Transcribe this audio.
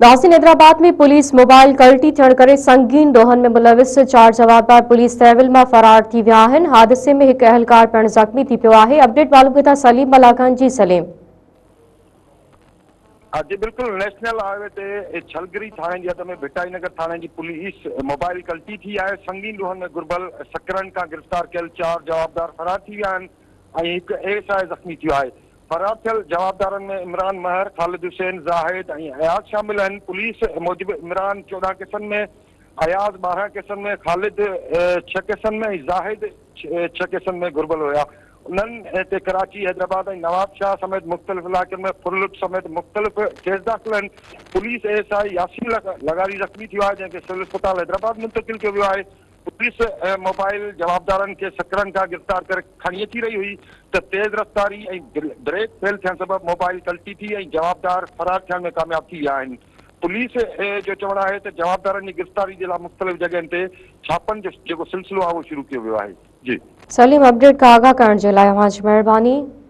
غازي Hyderabad ۾ police mobile ڪلٽي ٿيڻ ڪري سنگين ڏوهن ۾ ملوث چار جوابدار پوليس تحويل مان فرار ٿي ويا آهن، حادثي ۾ هڪ اهلڪار پڻ زخمي ٿي پيو آهي، اپڊيٽ معلوم ڪندا سليم ملاڪان جي سليم. جي بلڪل نيشنل هاء وي تي ڇلگري ٿاڻي جي حد ۾ ڀٽائي نگر ٿاڻي جي پوليس موبائل ڪلٽي ٿي آهي، سنگين ڏوهن ۾ گهربل سڪرنڊ کان گرفتار ڪيل چار جوابدار فرار ٿي ويا آهن ۽ هڪ اي ايس I زخمي ٿيو آهي. فرار ٿيل جوابدارن ۾ عمران مهر، خالد حسين، زاهد ۽ اياز شامل آهن. پوليس موجب عمران 14 ڪيسن ۾، اياز 12 ڪيسن ۾، خالد ڇهه ڪيسن ۾ ۽ زاهد ڇهه ڪيسن ۾ گهربل هيا. انهن تي ڪراچي، حيدرآباد ۽ نوابشاهه سميت مختلف علائقن ۾ ڦرلٽ سميت مختلف ڪيس داخل آهن. Police A S I Yasin لغاري زخمي ٿيو آهي، جنهن کي سول اسپتال حيدرآباد منتقل ڪيو ويو آهي. پوليس موبائل جوابدارن کي سڪرنڊ کان گرفتار ڪري کڻي اچي رهي هئي ته تيز رفتاري ۽ بريڪ فيل ٿيڻ سبب موبائل ڪلٽي ٿي ۽ جوابدار فرار ٿيڻ ۾ ڪامياب ٿي ويا آهن. پوليس جو چوڻ آهي ته جوابدارن جي گرفتاري جي لاء مختلف جڳهين تي ڇاپن جو جيڪو سلسلو آهي اهو شروع ڪيو ويو آهي. جي. سليم اپڊيٽ کان آگاهه ڪرڻ جي لاء اوهان جي مهرباني.